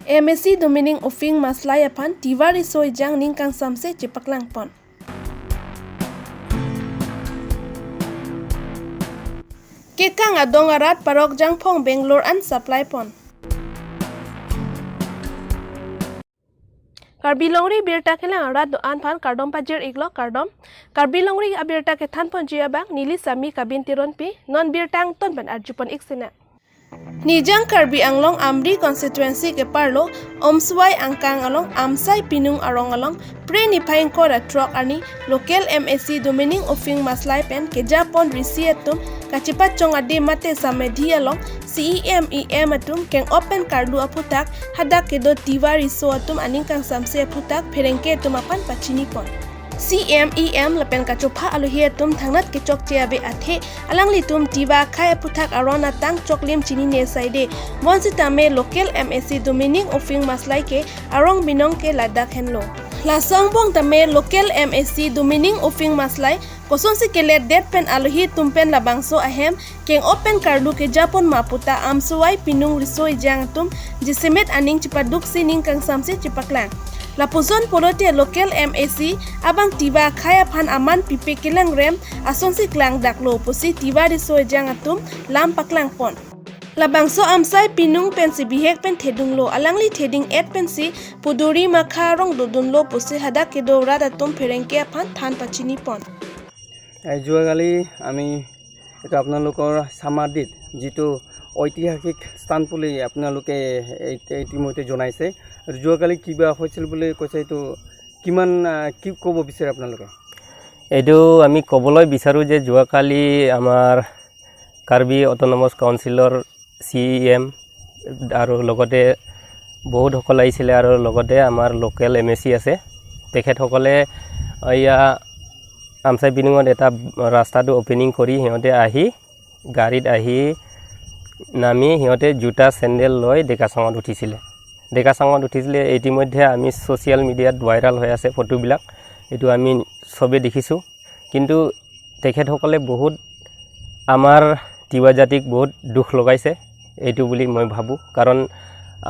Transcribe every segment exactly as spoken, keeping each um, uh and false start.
M A C Domining Uphing Maslai aphan Tiwa Riso Ejang aning kangsamse chepaklangpon. Kekang adong arat Parok Jangphong Bangalore an supply pon. Karbi Longri Birta Kelang arat do-an aphan kardom pajir iklo, kardom. Karbi Longri abirta kethan ponji abang neli Sami Kabin Teronpi, non birta angton pen arjupon ik sinang. Nijang Karbi Anglong Amri constituency keparlo Omswai angkang along Amsai Pinung arong along Phre niphai ingkoi ra throk arni local M A C Domining Uphing Maslai pen kejapon risi atum kachepachong ade mate samedhi along C E M, E M atum keng-op pen karlu aphuthak hadak kedo Tiwa Riso atum aning kangsamse aphuthak pherangke atum aphan pachinipon. C E M, E M lapen kachopha alohi atum thangnat kechokche ave athe alanglitum Tiwa akhei aphuthak aron atang choklim chinine saide. Bonsitame local M A C Domining Uphing Maslai ke arong binong ke ladak henlo. Laso angbong tame local M A C Domining Uphing Maslai kosonsi kelet det pen alohi atum pen labangso ahem keng-op pen karlu kejapon ma puta Amswai Pinung Riso Ejang atum jasemet aning chepaduksi aning kangsamse chepaklang. Lapuson pulote local M A C abang Tiwa akhei aphan aman pipe kelang rem asonsi klang daklo pusi Tiwa Riso Ejang atum lam paklangpon. Labangso Amsai Pinung pensi bihek pen thedunglo, alangli theding et pensi Puduri Makha arong dodunlo pusi hadak kedo rat atum pherangke aphan than pachinipon. এই যোৱাকালি আমি এইটো আপোনালোকৰ চামাদিত যিটো ঐতিহাসিক স্থান বুলি আপোনালোকে এই- ইতিমধ্যে জনাইছে, আৰু যোৱাকালি কিবা হৈছিল বুলি কৈছে, এইটো কিমান, আহ, কি ক'ব বিচাৰে আপোনালোকে? এইটো আমি ক'বলৈ বিচাৰোঁ যে যোৱাকালি আমাৰ কাৰ্বি অট'নমাছ কাউন্সিলৰ চি ই এম আৰু লগতে বহুতসকল আহিছিলে আৰু লগতে আমাৰ লোকেল এম এ চি আছে, তেখেতসকলে এয়া আমচাই পিনুঙত এটা ৰাস্তাটো অপেনিং কৰি সিহঁতে আহি গাড়ীত আহি নামি সিহঁতে জোতা চেণ্ডেল লৈ ডেকাচাঙত উঠিছিলে। ডেকাচাঙত উঠিছিলে, ইতিমধ্যে আমি ছ'চিয়েল মিডিয়াত ভাইৰেল হৈ আছে ফটোবিলাক, এইটো আমি চবে দেখিছোঁ। কিন্তু তেখেতসকলে বহুত আমাৰ তিৱা জাতিক বহুত দুখ লগাইছে, এইটো বুলি মই ভাবোঁ। কাৰণ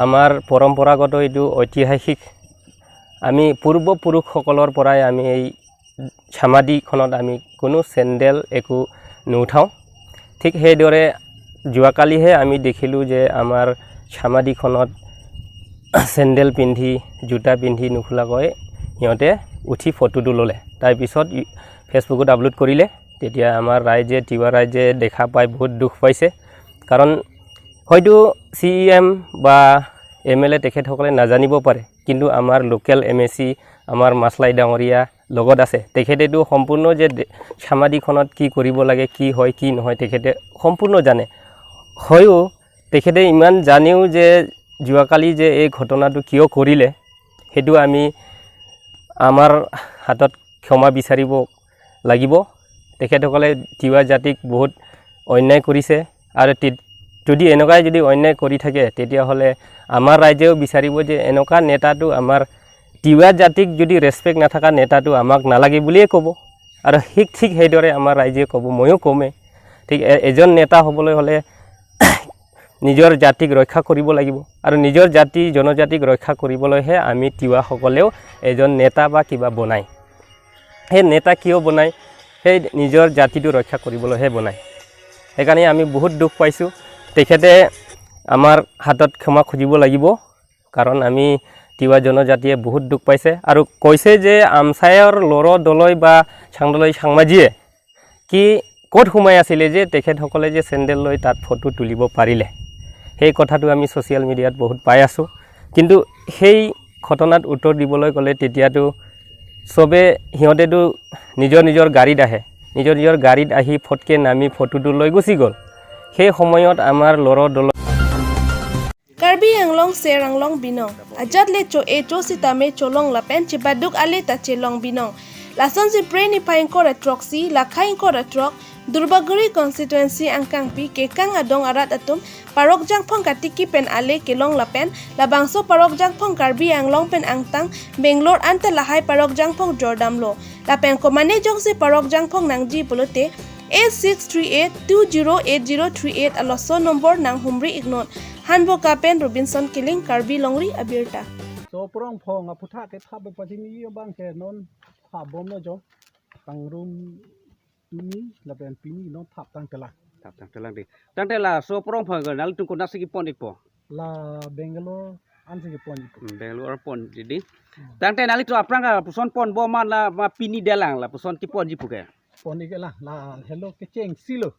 আমাৰ পৰম্পৰাগত এইটো ঐতিহাসিক, আমি পূৰ্বপুৰুষসকলৰ পৰাই আমি এই চামাদিখনত আমি কোনো চেণ্ডেল একো নুঠাওঁ। ঠিক সেইদৰে যোৱাকালিহে আমি দেখিলোঁ যে আমাৰ চামাদিখনত চেণ্ডেল পিন্ধি, জোতা পিন্ধি নুখোলাকৈ সিহঁতে উঠি ফটোটো ল'লে। তাৰপিছত ই- ফেচবুকত আপলোড কৰিলে। তেতিয়া আমাৰ ৰাইজে, তিৱা ৰাইজে দেখা পাই বহুত দুখ পাইছে। কাৰণ হয়তো চি ই এম বা এম এল এ তেখেতসকলে নাজানিব পাৰে, কিন্তু আমাৰ লোকেল এম এ চি, আমাৰ মাছলাই ডাঙৰীয়া লগত আছে। তেখেতেতো সম্পূৰ্ণ যে দে- চামাদিখনত কি কৰিব লাগে, কি হয়, কি নহয়, তেখেতে সম্পূৰ্ণ জানে। হয়ো তেখেতে ইমান জানেও যে যোৱাকালি যে এই ঘটনাটো কিয় কৰিলে, সেইটো আমি, আমাৰ হাতত ক্ষমা বিচাৰিব লাগিব। তেখেতসকলে তিৱা জাতিক বহুত অন্যায় কৰিছে আৰু তি- যদি এনেকুৱাই যদি অন্যায় কৰি থাকে, তেতিয়াহ'লে আমাৰ ৰাইজেও বিচাৰিব যে এনেকুৱা নেতাটো, আমাৰ তিৱা জাতিক যদি ৰেচপেক্ট নাথাকা নেতাটো আমাক নালাগে বুলিয়ে ক'ব। আৰু ঠিক ঠিক সেইদৰে আমাৰ ৰাইজে ক'ব, ময়ো ক'মেই। ঠিক এ- এজন নেতা হ'বলৈ হ'লে নিজৰ জাতিক ৰক্ষা কৰিব লাগিব আৰু নিজৰ জাতি জনজাতিক ৰক্ষা কৰিবলৈহে আমি তিৱাসকলেও এজন নেতা বা কিবা বনাই। সেই নেতা কিয় বনাই? সেই নিজৰ জাতিটো ৰক্ষা কৰিবলৈহে বনাই। সেইকাৰণে আমি বহুত দুখ পাইছোঁ। তেখেতে আমাৰ হাতত ক্ষমা খুজিব লাগিব, কাৰণ আমি তিৱা জনজাতিয়ে বহুত দুখ পাইছে। আৰু কৈছে যে আমচাইৰ লৰ'দলৈ বা চাংদলৈ চাংমাজিয়ে কি ক'ত সোমাই আছিলে যে তেখেতসকলে যে চেণ্ডেল লৈ তাত ফটো তুলিব পাৰিলে, সেই কথাটো আমি ছ'চিয়েল মিডিয়াত বহুত পাই আছোঁ। কিন্তু সেই ঘটনাত উত্তৰ দিবলৈ গ'লে তেতিয়াতো চবে, সিহঁতেতো নিজৰ নিজৰ গাড়ীত আহে, নিজৰ নিজৰ গাড়ীত আহি ফটকে নামি ফটোটো লৈ গুচি গ'ল। সেই সময়ত আমাৰ লৰ'দল Karbi Anglong ser anglong binong. Ajat le cho-e cho sitame cholong lapen chibaduk ale ta chelong binong. Lasonsi Phre niphai ingkoi ra throksi, lakhai ingkoi ra throk, Durbagori constituency angkangpi kekang adong arat atum Parok Jangphong katiki pen ale kelong lapen labangso Parok Jangphong Karbi Anglong pen angtang Bangalore anta lahai Parok Jangphong jordamlo. Lapen komane jongsi Parok Jangphong nangji pulote eight six three eight two zero eight zero three eight aloso number nanghumri iknon. Hanboka pen Robinson Killing, Karbi Longri Abirta. So Porongphong aphuthak ke thap pachini abang ke non thap bomlo jo. Pangrum tumi lapen pini non thap tangtelang. Thap tangtelang dei. Tangte laso Porongphong ke nanglitum konatsi kepon ikpo? La Bangalore ansi kepon ikpo. Hmm, Bangalore pon dei. Hmm. Tangte nanglitum aphrang ke lapuson ponbom ma, la ma pini detlang lapuson keponji pu ke? Pon iklang, la helo kechengsi lo.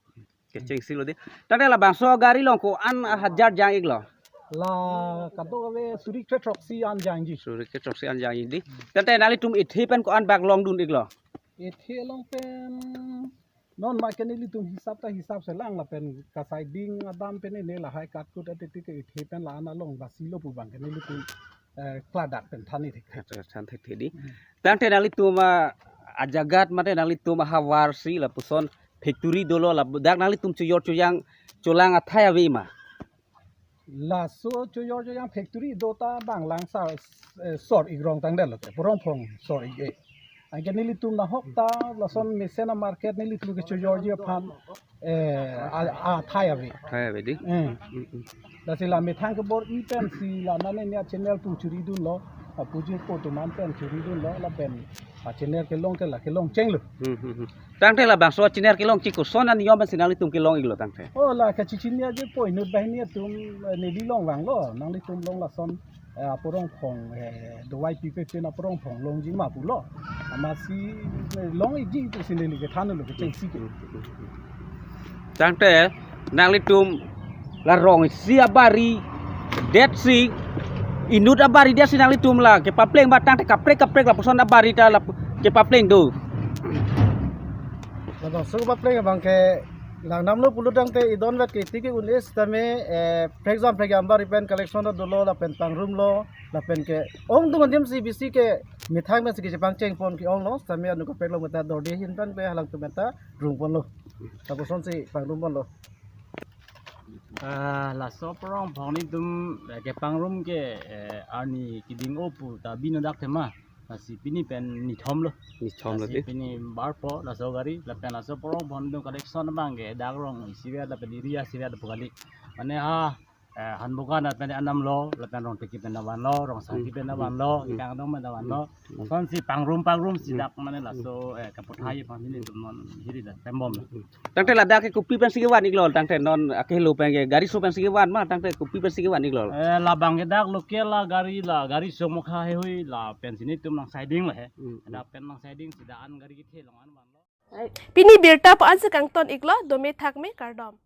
Kechengsi lo dei. Tangte labangso gari along ko-an hajar jang iklo? La kadokave suri kre throksi an jangji. Suri kre throksi an jangji dei. Tangte nanglitum ethe pen ko-an bak longdun iklo? Ethe along pen non ma ke nelitum hisap ta hisap selang lapen kasai ding adam pen ne lahai katkut atiti ke ethe pen la-an along basi lo pu abang ke nelitum, eh, kladak pen than-i thek. Than thek thek dei. Hmm. Tangte nanglitum, ah, ajagat mate nanglitum ahavarsi lapuson factory dolo, ladak nanglitum chojor chojang cholang athai ave ma? Laso chojor chojang factory do ta bang lang sa, eh, sor ikrong tangdetlo te, Porongphong sor ik-e. Anke nelitum nahok ta lason mesen amarket nelitum ke chojorji aphan, eh, a, athai ave. Athai ave dei. Eh. Mm, mm. Lasi la methang kebor-i pensi la nane nia channel pu churidunlo, apuji po tuman pen churidunlo, lapen achannel kelong ke la kelong chenglo. Hmm, hmm, hmm. Tangte labangso channel kelong chik koson aniyom pensi nanglitum kelong iklo tangte? Oh, la kachechini aje po inut banghini atum, eh, neli long vanglo, nanglitum long lason, eh, aPorongphong, eh, dovai pipe pen aPorongphong longji ma pulo. Amatsi, eh, long ikji pusi neli kethanlo kechengsi ke. Hmm, hmm, hmm, hmm. Tangte nanglitum la rong isi abari detsi, inut abari detsi nanglitum la kepapleng ba tangte kaprek kaprek lapuson abari ta la kepapleng do? Labangso kepapleng abang ke langdamlo pulo tangte idonvet ke tiki un-e sitame, eh, prekjam prekjam abari pen collection ta dolo lapen pangrumlo lapen ke ongdung adim si bisi ke methang pensi kechepangcheng pon ke-onglo sitame anu kaprek lo meta dorde ahin pen pe halangtum meta rung ponlo. Lapusonsi pangrum ponlo. Ah, laso Porongphong nelitum, eh, kepangrum ke, eh, arni keding-o pu ta bino dak tema. Lasi pini pen nithomlo. Nithomlo dei. Lasi pini barpo laso gari, lapen laso Porongphong nelitum collection abang ke dak rong isivet lapen area isivet pu kali. Mane ha, eh, Hanboka nat pen anam lo, lapen Rongteki pen avan lo, Rongsangki pen avan lo, hmm, Ikangdong pen avan lo. Hmm. Lasonsi pangrum pangrum si dak mane laso, eh, kaputhai pangrum nelitum non hiri dan pembom. Tangte ladak ke kopi pensi kevan iklo, tangte non akehelo pen ke gari so pensi kevan ma, tangte kopi pensi kevan iklo? Eh, labang ke dak local la gari la, gari so mokha heihui la pensi nelitum nang siding la he. Hmm. Dak pen nang siding si da-an gari kethe long an vanlo. Pini birta pu ansi kangton iklo, dome thakme kardom.